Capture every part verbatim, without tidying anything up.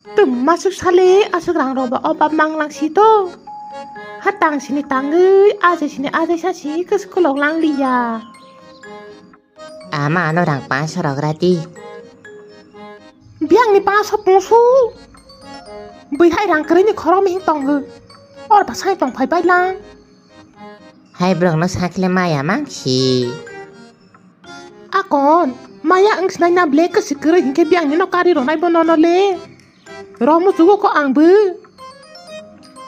Twma swk sale aswk rang rok ba obab mang lang si to. Ha tang sini tangwi, ajai sini ajai sa si kwswk kwlok lang liya. Ama ano rang pansa rok rati. Biang ni pansa pungsu. Bui hai rang kwrwi ni khorok mihing tongo. Or ba sai tong phai bai lang. Hai borok no sakle maya mang si. Akon, maya wng sinai na ble kwswk kwrwi hinkhe biang ni no kari rwnai bo nono le. Ro musugo ko ang bo.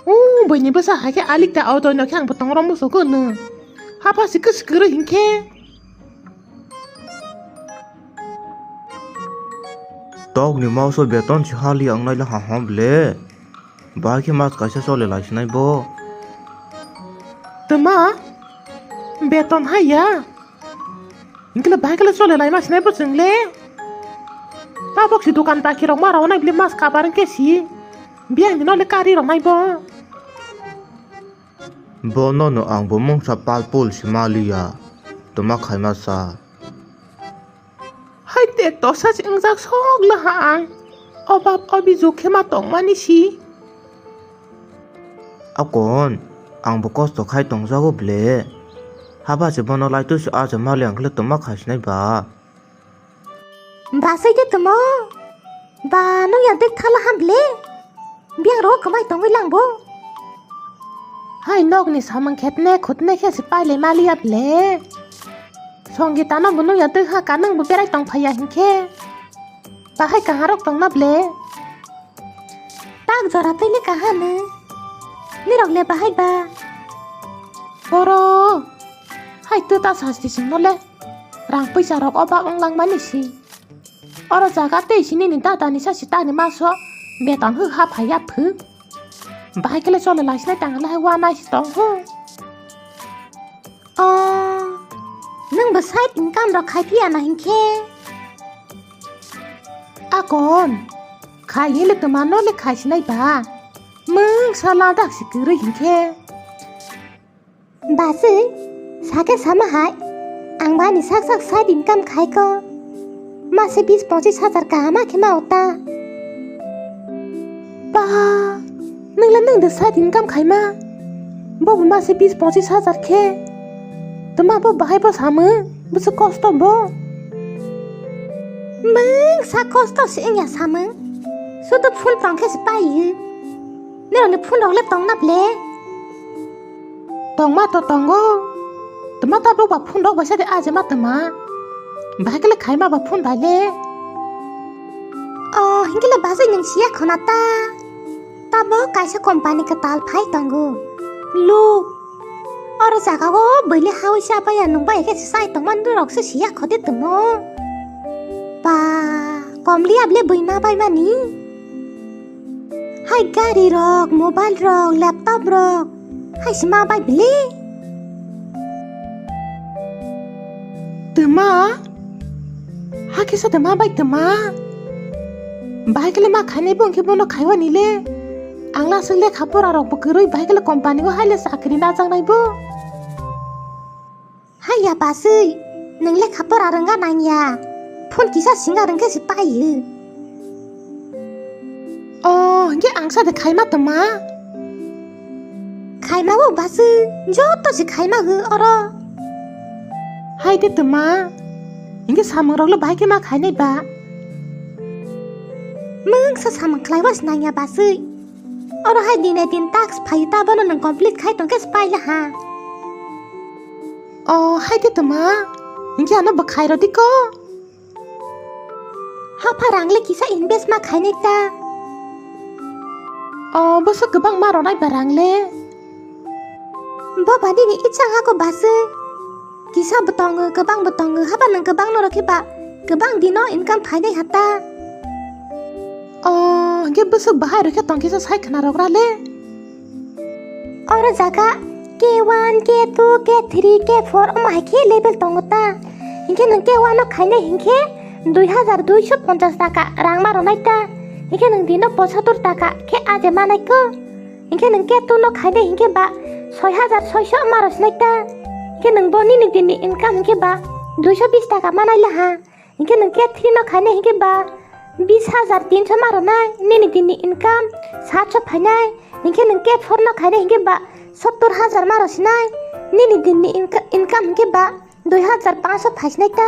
U, buini bwsa hai khe alik ta auto no khe ang bo tong ro musugo no. Hapha si kwswk kwrwi hinkhe. Tok ni mauso beton si hali ang nai la ha ha ble. Bahai khe mas kaisa chole lai sinai bo. Twma, beton hai ya. Hinkhe le bahai khe le chole lai ma sinai bo chwng le. Tabok si dukan baki rok ma rw nai bile mas kabar hinkhe si. Biang di no le kari rw nai bo. Bo nono ang bo mungsa palpul si maliya. Twma khaima sa. Hai te tosa se wngjak sok la ha ang. Obab obi jukhe ma tongmani si. Akon, ang bo kosto khai tongjago ble. Haba se bono lai tu se aja mali ang khle twma khai sinai ba. Basai de twmo. Ba nung ya dek thala ham ble. Biang ro kwmai tongwi lang bo. Hai nokni samung khetne khutne khe se paile maliya ble. Songita no bo nung ya dek ha ka nung bo berai tong phaiya hinkhe. Bahai kaha rok tongma ble. Tak jora twi le kaha no. Nirok le bahai ba. Oro. Hai tu ta sasti singno le. Rang puisa rok obab wng langmani si. Oro jaga tei sini ni dada ni sasi tani maso beton hwk ha phai ya phu. Bahai kele chole lai sinai tang lai wa nai si tong ho. O, nwng bo side income rok khai phiya na hinkhe? Akon, khai hile twma no le khai sinai ba. Mung sala dak si kwrwi hinkhe. Basui, sake sama hai, ang bani sak sak side income khai ko. Mase bis pochis hajar kaham ma khe ma ota. Ba, nung le nung de side income khai ma. Bo bo mase bis pochis hajar khe. Tuma bo bahai bo samung, bo se kosto bo. Mung sa kosto se wngya samung. Sudu phone tong khe se pai. Nirok ni phone rok le tong na ble. Tongma to tongo. Tuma tabuk ba phone rok bai sadi aje ma tuma. Bahai kele khaima ba phone bai le. O, hinkhe le basai nung siya khona ta. Tabo kaisa company kwtal phai tongo. Lu. Oro jaga o bwle hawi sa baya nung bai khe sai tongma nung rok se siya khode tumo. Ba, komli able bwima bai mani. Hai gari rok, mobile rok, laptop rok. Hai sima bai bili. Tuma? Hakhe sa tuma bai tuma? Bai kele ma khainai bo hwnkhe bono khaiwani le. Ang la swk lekha pora rok bo kwrwi bai kele company o hai le chakri najaknai bo. Haiya basui, nwng lekha pora rwngya nangya. Phone kisa singa rwngkhe se paiyo. O, hinkhe ang sa de khaima tongma? Khaima o basui, joto se khaima o oro. Hai de tongma? Hinkhe samung rok le bahai khe ma khainai ba? Mungsa samung khlaiwa se nangya basui. Oro hai dine din task phai ta bono nwng complete khai tongkhe se paila ha. O, hai de tongma. Hinkhe ano bo khai rw di ko. Hapha rang le kisa invest ma khainai ta. O, boso kwbang ma rwnai ba rang le. Bo ba nini ichang ha ko basui. Kisa bo tongo, kwbang bo tongo, haba nwng kwbang no rokhe ba, kwbang dino income phainai hata. O, hinkhe bwswk bahai rokhe tongkhe sa sai khna rok ra le. Oro jaga K one, K two, K three, K four omo hai khe level tongo ta. Hinkhe nwng K one no khainai hinkhe dui hajar duiso ponchas taka rang ma rwnai ta. Hinkhe nwng dino pochatur taka khe aje manai ko. Hinkhe nwng K two no khainai hinkhe ba soi hajar soiso ma rw sinai ta. Hinkhe nwng bo nini dinni income hinkhe ba duiso bis taka manai laha. Hinkhe nwng K three no khainai hinkhe ba Bis hajar tinso ma rwnai, nini dinni income satso phainai, hinkhe nwng khe phorno khainai hinkhe ba sottor hajar ma rwsinai, nini dinni inka-, income hinkhe ba dui hajar panso phaisinai ta.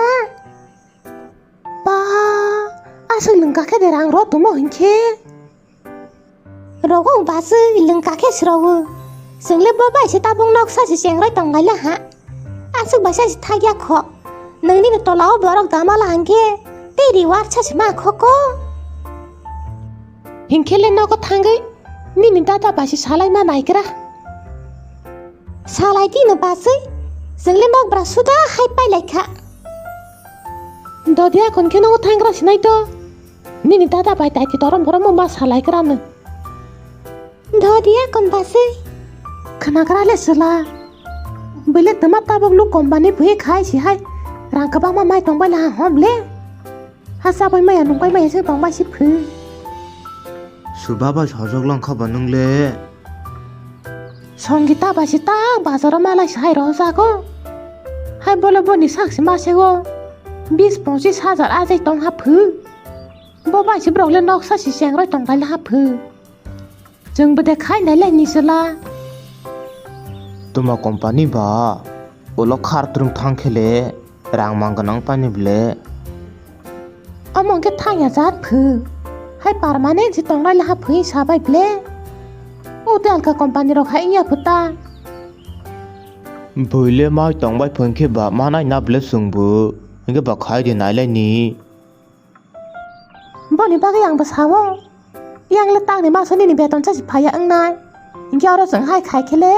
Ba, aswk lwngka khe de rang rw tongmo hinkhe. Rogo baswi lwngka khe srogo. Chwngle bo bai se tabuk noksa se chengroi tonglaila ha. Aswk bai sa se thakya kho. Nwngnini tolao borok damala hangkhe tei reward sa se ma kho ko. Hinkhe le nogo thangwi nini dada bai se salai ma naigra. Salai di no baswi. Chwngle nokbra suda hai pai lai kha. Dodiya kon khe nogo thangra sinai to. Nini dada bai daiti torom borom ma salai gra no. Dodiya kon baswi. Khwnagra le chwla. Bwle twma tabuk luk company bui khai si hai. Rang kwbangma mai tong bai laha hom le. Ha chabai maya nung bai maya se tong bai si phu. Suba bai sojok lang kha ba nung le. Songita bai si tak bazaro malai sai rw jago. Hai bole boni sak si ma sego. Bis ponchis hajar ajai tong ha phu. Bo bai si borok le noksa si chengroi tong bai laha phu. Chwng bwde khai nailai ni chwla. Tuma company ba ulo khar twrwng thang khe le rang mang gwnang pani ble. Omo hwnkhe thang ya jat phu. Hai permanent si tongnai laha phu sa bai ble. O te alka company rok hai wngya phu ta. Bui le mai tong bai phu hinkhe ba manai na ble chwng bo. Hinkhe ba khai di nailai ni. Boni bagwi ang bo sao. Yang le tangni maso nini beton sa si phaiya wngnai. Hinkhe oro chwng hai khai khe le.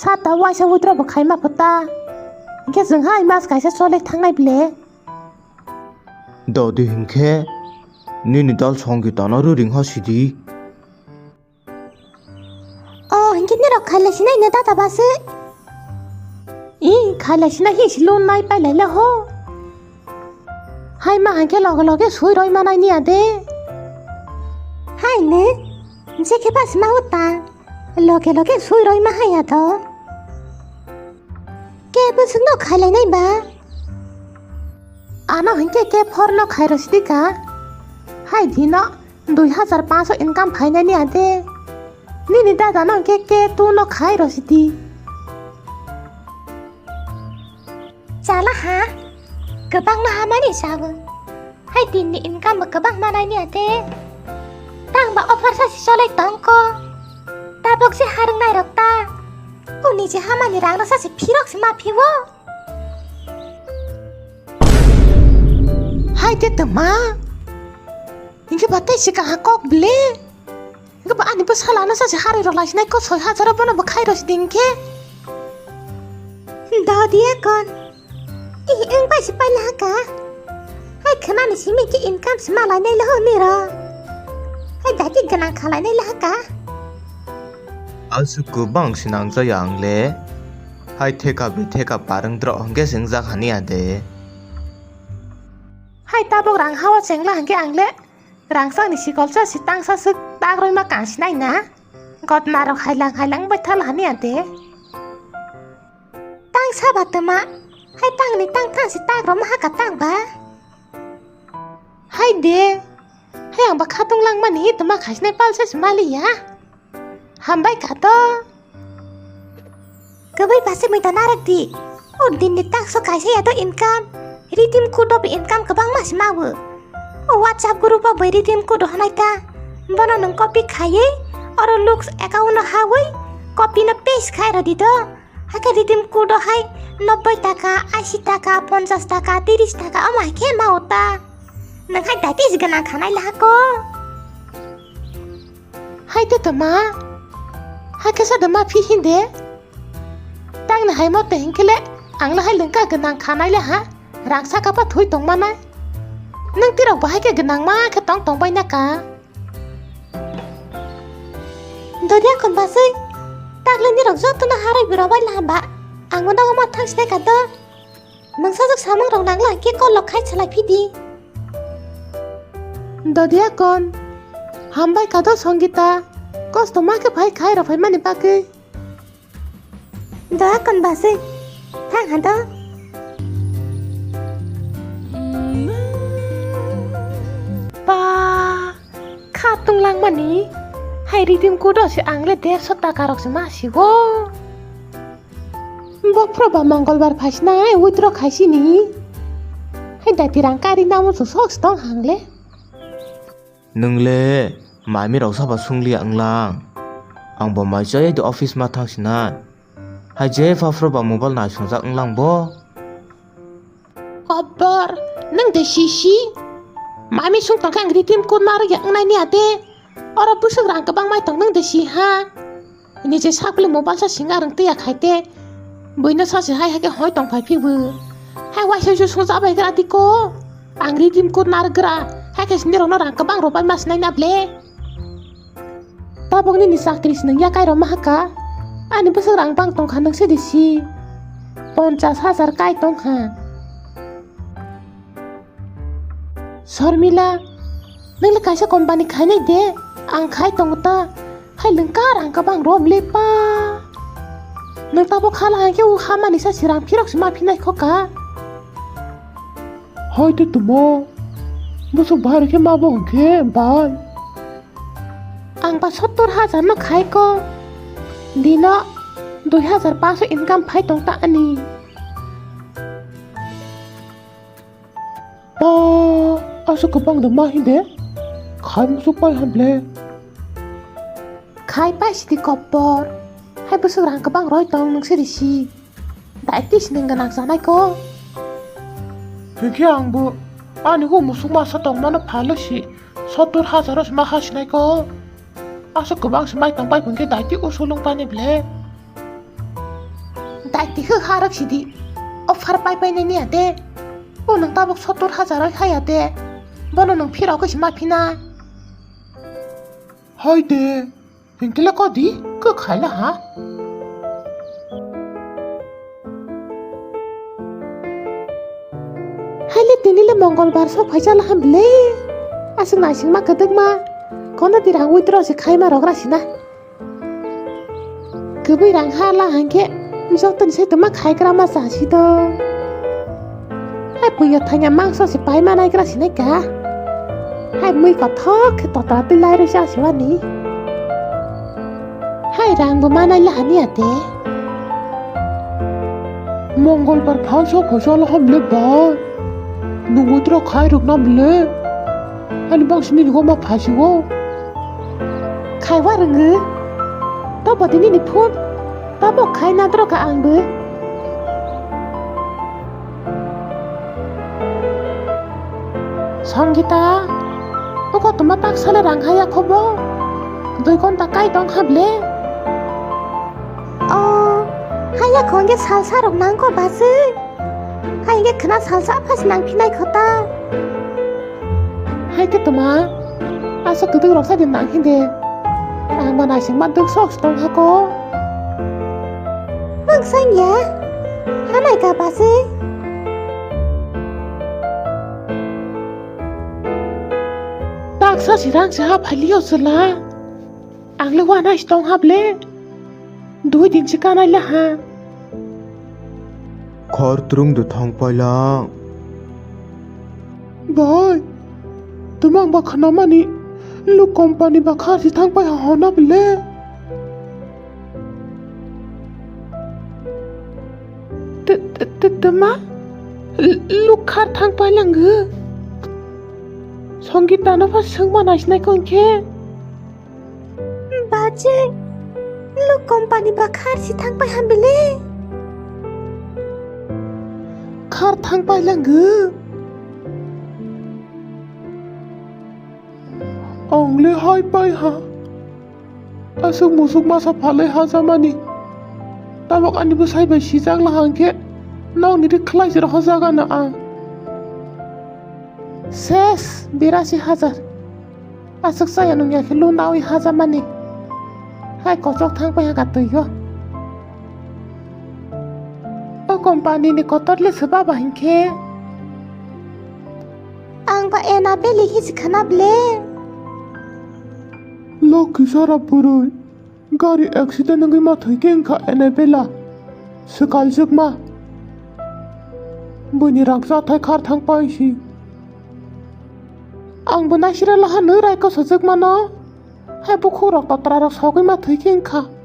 Sata waisa withdraw bo khai ma phu ta. Hinkhe chwng hai mas kaisa choli thangnai ble. Dodi hinkhe nini dal Songita no ruring ho sidi. O, hinkhe nirok khailai sinai no dada baswi? I, khailai sinai hi si loan nai pailai le ho. Hai ma hinkhe loge loge sui roi manai niya de. Hai ne, je khe bas ma uta. Loge loge sui roi ma haya do. Ke bwswk no khailai nai ba? Ano hinkhe ke phor no khai rw sidi ka. Hai di no. Dui hajar panso income phainani ante. Nini dada no hwnkhe ke tu no khai rw sidi. Chala ha, kwbangma hamani sabo. Hai dinni income bo kwbang manani ante. Tang ba offer sa si cholai tongko. Tabok se harwng nairok ta. Uni je hamani rang no sa si phirok se ma phiwo. Hai te tama. Hinkhe ba tei se kaha kok ble. Hinkhe ba ani bwsala no sa se harwi rok lai sinai ko soi hajar bono bo khai rw sidi hinkhe. Dodiya kon. I wng bai se pai laha ka. Hai khwnani simi khe income se ma lainai laha ni ro. Hai dati gwnang kha lainai laha ka. Aswk kwbang se nang jaya ang le. Hai theka bai theka parwng drok hwnkhe se wngjak hani ante. Hai tabok rang hawa chengla hwnkhe ang le rang sakni sikolsa si tangsa swk tak rwima kang sinai na. Gotna rok hailang hailang bai thal hani ante. Tang saba tama, hai tangni tang thansi tak rwma haka tak ba. Hai de, hai ang ba khatung langmani hi tama khasinai palsa si mali ya. Hambai kha to. Kwbwi basi mui to narwk di. O dinni takso kaisa ya to income. Redeem code of income kwbangma si mawo. O WhatsApp group o bai redeem code honai ta. Bono nwng copy khaiwi oro looks account no hawi copy no paste khai rw di to. Hakhe redeem code o hai nobboi taka, ashi taka, ponchash taka, tiris taka omo hai khe mawo ta. Nwng hai datis gwnang khanai lahako. Hai te tama. Hakhe sa de ma phi hinde. Tang na hai mo te hinkhe le ang le hai lengka gwnang khanai le ha. Rang saka pa thui tong manai. Nwng tirok bo hai khe gwnang ma khe tong tong bai na ka. Dodiya kon baswi, takle nirok jotono harwi bwrwi bai lahamba, ang no nogo ma thang sinai ka do. Mungsa jok samung rok nangla khe kol lok khai salai phidi. Dodiya kon, hambai ka do Songita, kosto ma khe phai khai rw phaimani bagwi. Dodiya kon baswi, thang ha do. Pa. Nangmani hai redeem code o se ang le derso taka rok se ma sigo. Bophro ba Mongolbar phaisinai withdraw khaisini. Hai dati rang kari namo se sok se tong hang le. Nwng le mami rok sabo sunglia wnglang. Ang bo mai chaya di office ma thang sinai. Hai je pha phro ba mobile nai sungjak wnglang bo. Kobor, nwng de sisi. Mami sung tongkhe ang redeem code narwk ya wngnai ni ate. Oro bwswk rang kwbang mai tong nwng de si ha. Nini je sakle mobile sa singa rwng twi ya khai te. Buino sa se hai hai khe hoi tong phai phi bo. Hai waisa waisa sungsa bai gra di ko. Ang redeem code narwk gra. Hai khe sini rokno rang kwbang rw pai ma sinai na ble. Tabok nini chakri se nung ya kairo maha ka. Ani bwswk rang bang tong kha nung se di si. Ponchas hajar kai tong kha. Sormila, nung le kaisa company khainai de, ang khai tongo ta. Hai lung ka rang ka bang rom le pa. Nung tabok khala hang khe u hamani sa si rang phirok se ma phinai kho ka. Hai te tumo. Bwswk bahai khe ma bo hwn khe bai. Ang ba sottor hajar no khai ko. Dino dui hajar paso income phai tong ta ani. Ba, aswk kwbang de ma hin de? Khai musuk pai ham ble. Khai pai sidi koppor. Hai bwswk rang kwbang roi tong nung siri si. Dai tis nung gwnang sanai ko. Hwnkhe ang bo ani hu musuk masa tong mano phalo si. Sottor hajar o se ma ha sinai ko. Aswk kwbang se mai tong pai phun khe daiti usulung pani ble. Daiti hwk harok sidi. Offer pai pai nai niya de. O nung tabuk sottor hajar oi haya de. Bono nung phirok khe se ma phina. Hai de. Hinkhe le kodi khe khaila ha. Haile tini le Mongolbar sok phaisa laham bile. Aswk naisingma kwdwkma. Kono di rang withdraw se khaima rogra sina. Kwbwi rang ha la hangkhe jotoni se tuma khaigra ma cha si do. Hai puyo thanya mangso se paima naigra sinai ka. Hai mui kothok khe totra twi lai rw cha si wani. Hai rang bo manai lahani ate. Mongolbar phalsa phosa laham le bai. Nungwi tro khai rwk nam le. Ani bang sini ni goma phasi o. Khai wa rwngo. To bodi nini phone. To bo khai na tro ka ang bo. Songita, o kotorma taksale rang haya khobo? Dui ghonta kai tong hable? O, haya khonge salsa rok nangko basi. Hai hingke khwna salsa phas nang phinai khota. Hai khe toma, aswk kwdwk rok sa di nang hinde. Ang ba naisingma dwk sok tong hako. Mungsang ya, hanai ka basi. Taksa sirang se ha phaliyo sela. Ang le wanai si tong hable. Dui din si kanai le ha. Khor trung de thang pailang. Bai, tumang ba khana mani lu company ba khar si thang pai ha hona bile. Te, te, te, te ma? Lu khar thang pai lang. Songita no pha sengma nai sinai kong khe. Bajeng, lu company ba khar si thang pai ham bile? Khar thang pai lang. Ang le hai pai ha. Aswk musuk masa phalai ha jamani. Tabok ani bwsai bai sijak la hang khe nokni ri khlai se rohor jaga na ang. Ses birasi hajar. Aswk chaya nung ya khe lun dawi hajamani. Hai kochok thang pai ha twi o. O company ni kotor le swba ba hinkhe. Ang ba ena beli hi si khana ble. Lokhi sara purui. Gari accident wngwi ma thwi khe wngkha ene bela swkaljwkma. Buini rang chathai khar thang pai si. Ang bo naisira laha nwi rai kosojwkmano. Hai bukhuk rok totra rok sogwi ma thwi khe wngkha.